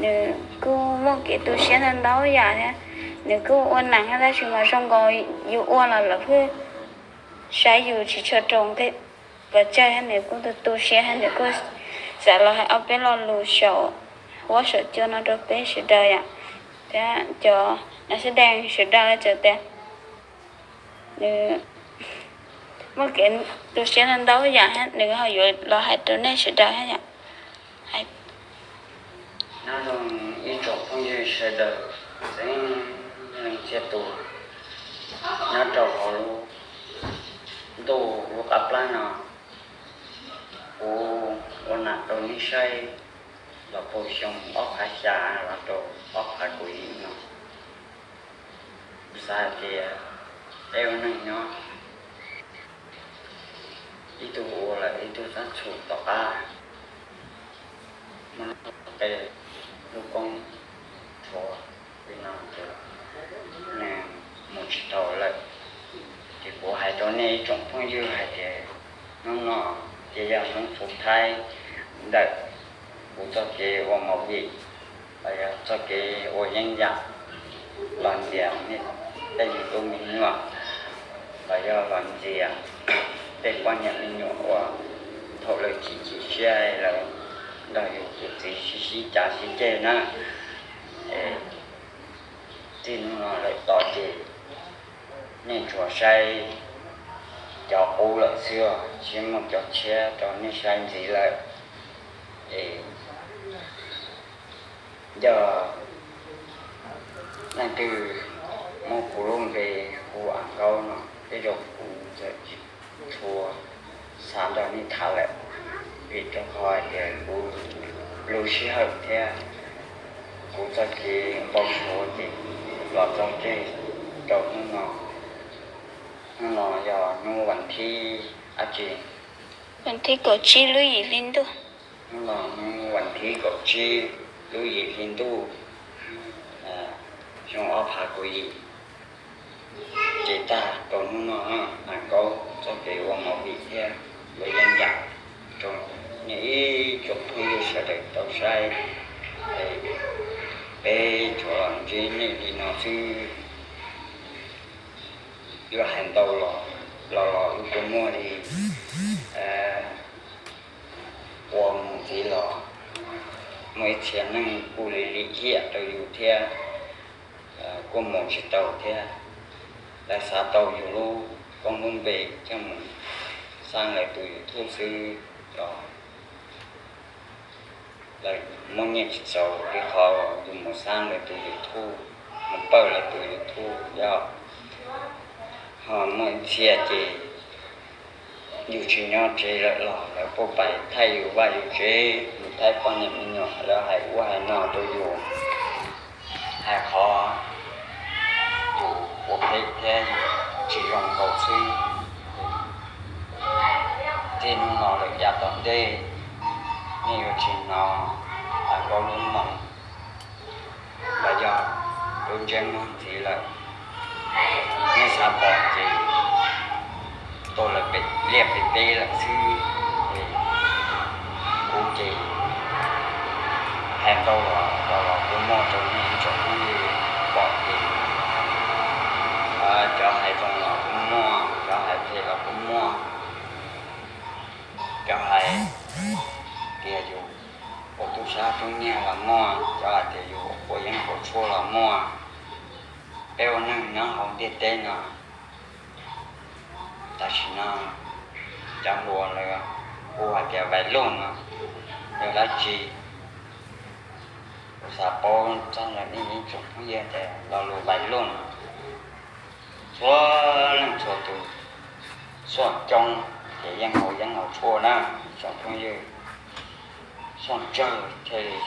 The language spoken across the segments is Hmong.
Nws kuj muaj kev tu siab ntau ntau yam thiab. Nws kuj ua neeb thiab tab sis mas zoo nkaus yus ua los lawv pheej saib yus tsis tshua raug tej pov tseg thiab nws kuj tu tu siab thiab nws kuj xav los hais ob peb lo lus saum huab saum cua no rau peb sawv daws yom, thiab cov nas xab dees sawv daws txawm tias nws muaj kev tu siab ntau ntau yam thiab nws ho yuav los hais rau nej sawv daws thiab yom. Nyob zoo ib tsoom phooj ywg sawv daws, txhua leej txhia tus nyob rau hauv lub ntuj lub qab plab no, kuv ua nam rau nej saib los puag xyoo ob phav xya los rau ob phav kaum yim no. Kuv xav hais tias peb ua neej nyob, ib tug ua lawm ib tug xav txhum tom qab, muaj lub qe lub koob tshuav li no ces nws mus tsis tau lawm. Ces kuv hais rau nej ib tsoom phooj ywg hais tias hnub no ces yog hnub xu thaib ntawm kuv txoj kev ua movie los yog txoj kev ua yeeb yam los ntxias tej YouTube me nyuam los yog los ntxias tej poj niam me nyuam uas thaum lawv chim chim siab lawv nrog yus tus txiv sib sib cav sib ceg na. Txij hnub no lawm tod ces nej tsuas saib cov qub lawm xwb, tsis muaj cov tshiab rau nej saib ntxiv lawm. Es yog leej twg muab kuv lub npe hu Am Nkaub no, tej zaum kuv txawm tsis tshua xav nrog nej tham lawm, vim rau qhov hais tias kuv lub sij hawm thiab kuv txoj kev npau suav ces los txog kiag rau hnub no. Hnub no yog hnub vas thib dab tsi? Vas thib kaum tsib lub yim hli ntuj. Hnub no hnub vas thib kaum tsib lub yim hli ntuj, xyoo ob phav kaum yim, ces tag rau hnub no, Am Nkaub txoj kev ua movie thiab ua yeeb yam rau nej ib tsoom phooj ywg sawv daws tau saib. Peb tsuas los ntsib nej li no xwb, yuav hais ntau los los los lub kua muag li ua mus ntxiv los muaj ib txhia neeg kuj li lim hiam rau yus thiab, kuj mus tsis tau thiab. Lawv xav tau yus lub koob lub npe coj mus xab lawv tus YouTube xwb los lawv muab nyiaj tsis txaus li qhov yus mus xab lawv tus YouTube, mus pawj lawv tus YouTube yog. Ho muaj ib txhia ces yus tsis nyob tsev lawm los lawv puag pais thaij yus vaj yus tsev, mus thaij poj niam me nyuam, lawv hais ua hais no rau yus, hais qhov yus ua phem thiab yus tsis zoo nkaus xwb. Txij hnub no lawm yav tom ntej, nej yuav tsis hnov Am Nkaub lub moo los yog lub ntsej muag ntxiv lawm. Nej xav pom ces tuaj lawm pem liaj pem teb lawm xwb. Kuv ces hais ntau los los los kuj muaj rau nej ib tsoom phooj ywg pom ces, cov hais zoo los kuj muaj, cov hais phem los kuj muaj, cov hais tias yus ua tub sab tub nyiag los muaj, cov hais tias yus ua yeeb ua tshuaj los muaj. Peb ua neeg nyob hauv ntiaj teb no tam sim no cov hluas lawv hu hais tias vais luj no yog dab tsi? Kuv xav paub txog ntawm nej ib tsoom phooj ywg tias lo lus vais luj no, txhua leej txhua tus xuaj coob ces yeej haus yeeb haus tshuaj na, ib tsoom phooj ywg. Xuaj tsawg thiaj li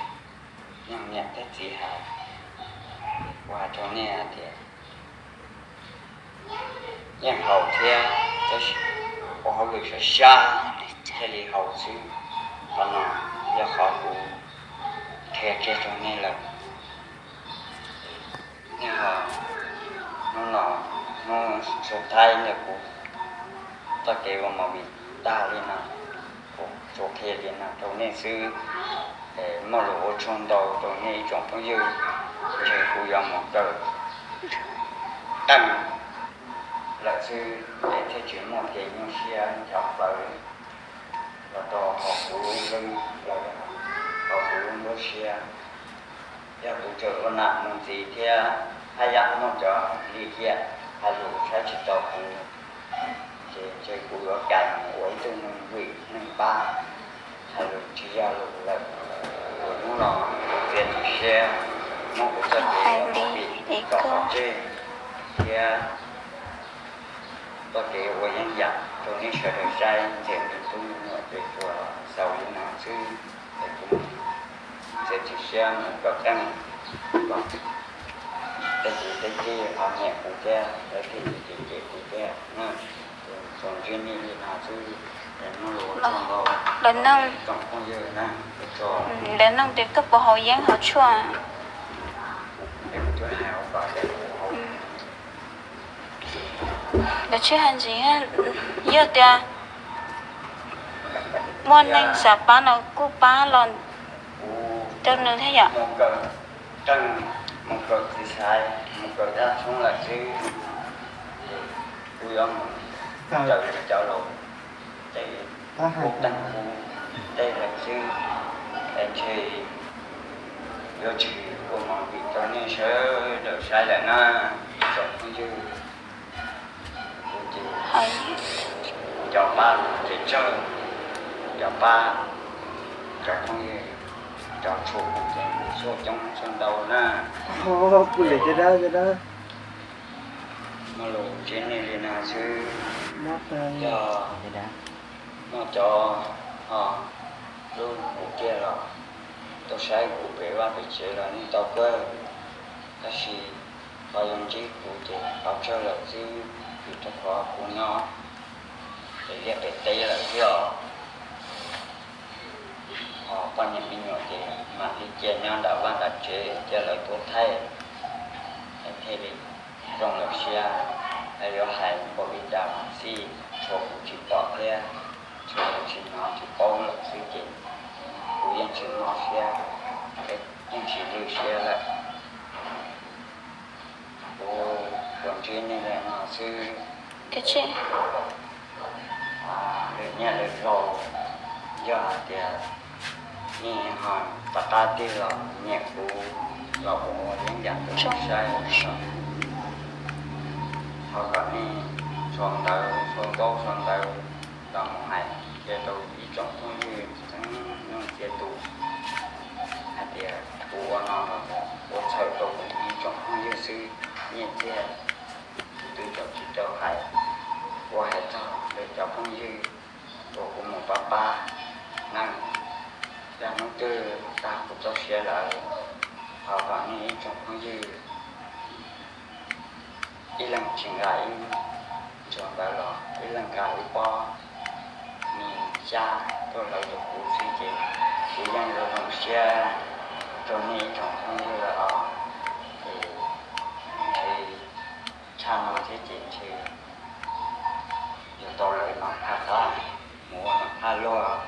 yog niam thiab txiv hais. Kuv hais rau nej hais tias yeej haus thiab, tab sis ua hauj lwm sab sab thiaj li haus xwb. Qhov no yog qhov kuv qhia kiag rau nej lawm. Nej ho, hnub no, hnub xu thaib ntawm kuv txoj kev ua movie tag li no, kuv tsuas qhia li no rau nej xwb. Muaj lus ua tsaug ntau rau nej ib tsoom phooj ywg, ntshe kuv yuav mus kawm teej lawm xwb es thiaj tsis muaj kev nyuaj siab ncho plawv los rau hauv kuv lub hlwb, los rau hauv kuv lub nruab siab. Yog kuv tseem ua nam mus ntxiv thiab haj yam muaj cov lim hiam hais lus saib tsis taus kuv, ces ntshe kuv yuav kais mus ua ib tug neeg vwm neeg pab, hais lus tsis yog lus lawm. Kuv hnub no kuv txiav txim siab muab kuv txoj kev ua movie tso pov tseg thiab txoj kev ua yeeb yam rau nej sawv daws saib ntxiv. Nws tub me nyuam ces tsuas xaus li no xwb, es kuv txiav txim siab mus kawm teej kom tej kwv tej tij ho nyiam kuv thiab lawv thiaj li cem cem kuv thiab na. Tsuas ntsib nej li no xwb, es muaj lus ua tsaug ntau rau tsoom phooj ywg na. Lawv noog tias koj puas haus yeeb haus tshuaj. Lawv tsis hais ntxiv, yog tias muaj neeg xav pab no kuj pab los rau nws thiab yom. Tej lawm xwb, es ntshe yuav tsis ua movie rau nej sawv daws saib lawm na, tsoom phooj ywg. Kuv ces cov pab ces tsawg, cov pab, cov phooj ywg, cov tshua kuv ces tshuaj coob tshuaj ntau na. Kuv lem cov dab cov dab. Muaj lus ntsib nej li no xwb, yog muaj cov ho hlub kuv tiag los tuaj saib kuv pem vaj pem tsev los yeej tau kawg, tab sis qhov yuav ntsib kuv ces qhov tsawg lawm xwb, vim rau qhov kuv nyob pem liaj pem teb lawm xwb os. Ho poj niam me nyuam ces mam li cia nyob nram vaj nram tsev cia lawv tuaj thaij, es thiaj li zoo lawm siab. Es yuav hais npaum li cas los xij, tsuas kuv tsis pom thiab tsuas kuv tsis hnov tsis paub lawm xwb ces kuv yeej tsis mob siab, yeej tsis lwj siab lawm. Kuv tuaj ntsib nej li no xwb, lwm niaj lwm zaus yog hais tias nej ho rov qab tig los nyiam kuv los ua yeeb yam rau nej saib, thov kom nej sau ntawv sau ntaub sau ntawv los mus hais qhia rau ib tsoom phooj ywg txheeb neej txhia tus hais tias kuv ua no los ua txhawm rau kuv ib tsoom phooj ywg xwb. Nyiaj txiag kuv twb tsis tau hais, ua hais txog lawv cov phooj ywg uas kuv mus pab pab na, yog hnub twg tag kuv txoj sia lawm, thov kom nej ib tsoom phooj ywg ib leeg tsis nqa ib ntsis ntawd los ib leeg nqa ib pob me xyab tuaj hlawv rau kuv xwb ces kuv yeej yuav zoo siab rau nej ib tsoom phooj ywg lawm os. Ces ntshe tshaj no thiab ces ntshe yuav tau lawv nom phaj qab, mus ua nom phaj luag,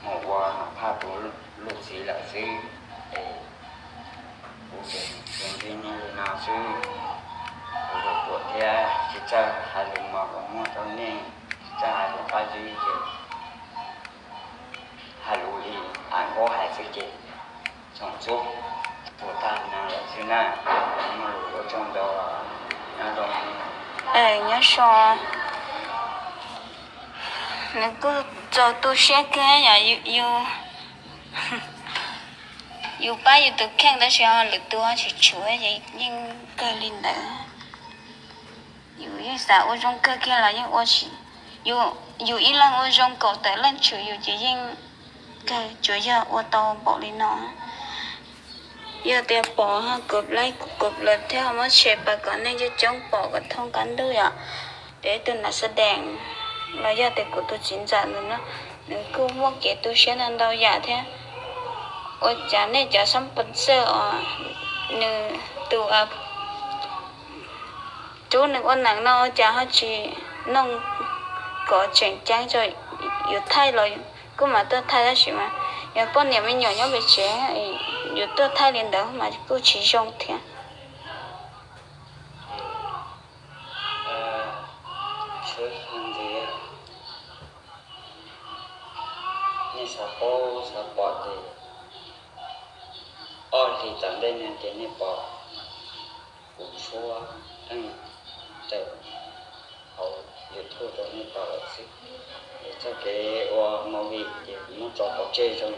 mus ua nom phaj tus luj txiv lawm xwb. Es kuv ces tsuas ntsib nej li no xwb, kuv tus ruam thiab tsis txawj hais lus mos los muag rau nej, tsis txawj hais lus qab zib ces hais lus li av nkaub hais xwb ces txhoom txhub tsuas tag li no lawm xwb na. Muaj lus ua tsaug ntau, nyob zoo. Nyob zoo. Nws kuj txaus tu siab kawg yom, yus pab yus tus kheej tab sis ho lwm tus ho tsis tshuav ces yeej kawg li ntawd. Yus yeej xav ua zoo kawg kiag los yeej ua tsis, yus ib leeg ua zoo kaum tawm leej tshwm yus ces yeej kawg, tsuas yog ua tau npaum li no. Yog tias pom ho kov like kov love thiab ho muab share pab kom neeg coob coob pom kom thoob qab ntuj yom. Tias ib tug nam xab dees los yog tias kuv tus txiv ntxawm ntawd no, nws kuj muaj kev tu siab ntau ntau yam thiab. Ua cas nej cov sponsor os, nws tus rub nws ua neeg no ua cas ho tsis noog kom tseem ceeb tso, yuav thaij los kuj mam tuaj thaij tab sis mas Yog poj niam me nyuam nyob pem tsev, yuav tuaj thaij li ntawd mas kuj tsis zoo thiab. Suav ntxiv, nej xav paub xav pom ces ob hlis tom ntej no ces nej pom kuv suab teej tawm hauv YouTube rau nej pom lawm xwb. Es txoj kev ua movie ces kuv muab tso pov tseg rau,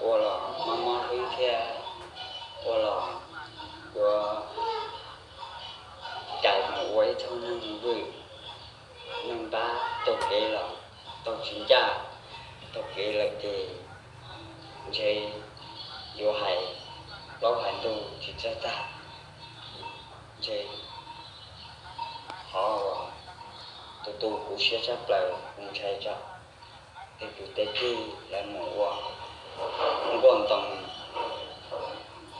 ua los mob mob hlwb thiab ua los yuav cais mus ua ib tug neeg vwm, neeg npab taug kev los taug tsis ncaj, taug kev lawm ces ntshe yuav hais plaub hais ntug tsis txawj tag. Ntshe qhov uas tus tu kuv siab tshaj plaws kuv ntshai tsam tej kwv tej tij lawv mus ua nkuaj ntoo,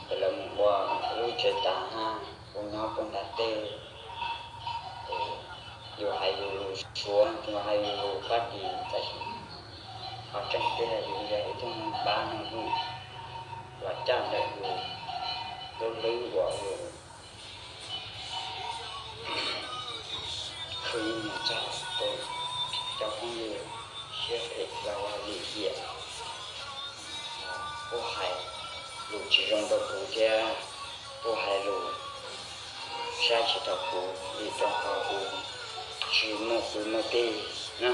ces lawv mus ua lub tsev tas hab kuv nyob puag nram tej, yus hais yus lus Suav, yus hais yus lus Fab Kis, tab sis qhov tseeb tiag yus yog ib tug neeg npab neeg vwm, los caj ntawm yus lub hlwb uas yus khwv mus txog rau cov phooj ywg siab phem los ua lim hiam, kuj hais lus tsis zoo rau kuv thiab kuj hais lus saib tsis taus kuv, vim rau qhov kuv tsis muaj kwv muaj tij na,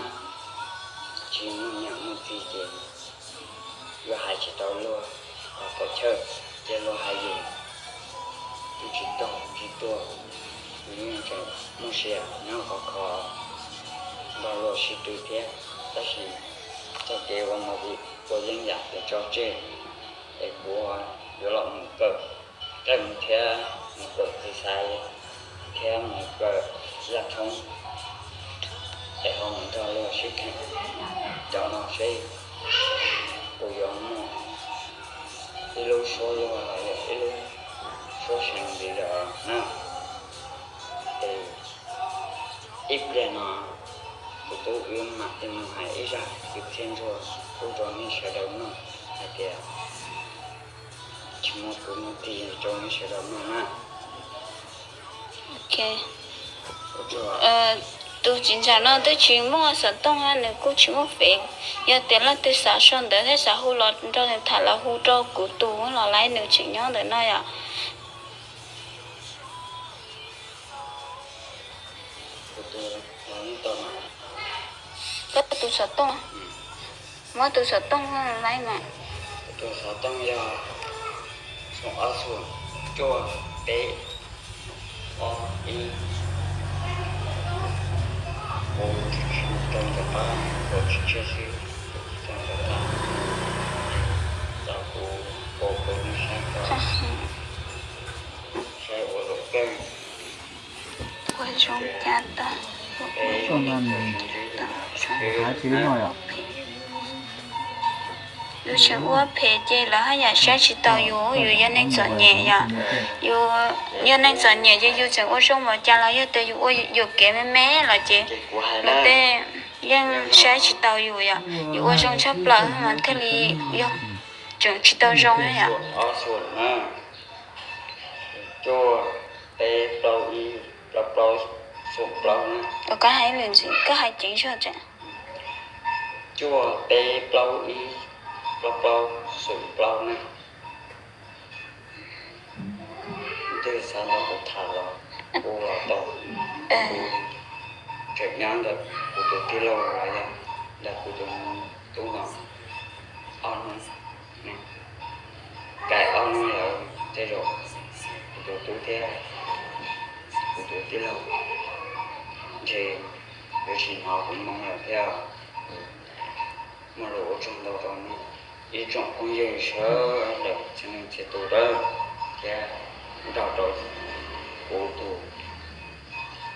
tsis muaj niam muaj txiv ces yuav hais tsis tau luag, hos pom chawj ces luag hais yus twb tsis tau tsis tuaj, yus yeej tseem muaj sia nyob qhov kho nrog luag sib tw thiab. Tab sis txoj kev ua movie ua yeeb yam ces tso tseg, es kuv yuav los mus kawm qeej thiab mus kawm txiv xaiv thiab mus kawm zaj tshoob, es ho mus nrog luag sib kheev cov no seb kuv yuav muaj ib lub suab luag los yog ib lub suab seev ntxiv lawm na. Es ib pliag no tus tub wb mam li mus hais ib zaj kwv txhiaj ntsuag pub rau nej sawv daws mloog hais tias tsis muaj kwv muaj tij rau nej sawv daws mloog na. Tus txiv ntxawm no twb tsis muaj xov tooj, nws kuj tsis muaj fev. Yog tias leej twg xav sau ntawv thiab xav hu los nrog nws tham los hu rau kuv tus los laiv, nws tseem nyob ntawm no yom. Koj tus xov tooj, muab tus xov tooj laiv mas. Tus xov tooj yog xoom ob xoom cuaj peb ob ib. Kuv tsis tsis tau ntawm qab, kuv tsis tshiab xwb, kuv tsis tau ntawm qab. Txog kuv, kuv, kuv saib tau, saib ua luam kawg. Ua zoo cas tau, ua zoo, yus tseem ua phem ces lawv haj yam saib tsis taus yus, yus yog neeg txom nyem yom. Yus yog neeg txom nyem ces yus tseem ua zoo npaum cas los yog tias yus ua yuam kev me me los ces luag tej yeej saib tsis taus yus yom. Yus ua zoo tshaj plaws mas thiaj li yog tseem tsis tau zoo yom. Cuaj peb plaub ib plaub plaub xoom plaub na. Koj hais lwm ntxiv, koj hais ceev zog tseem. Cuaj peb plaub ib plaub plaub xoom plaub na. Twg xav nrog kuv tham los kuv los tau. Kuv tseem nyob ntawm kuv tus tij laug los yog ntawm kuv tus tub no ob hnub, kaim ob hnub lawm tej zaum kuv tus tub thiab kuv tus tij laug ntshe yuav tsis hnov kuv moo lawm thiab. Muaj lus ua tsaug ntau rau nej ib tsoom phooj ywg sawv daws txhia leej txhia tus thiab nrog rau kuv tus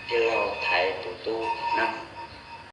tij laug Thaiv tus tub na.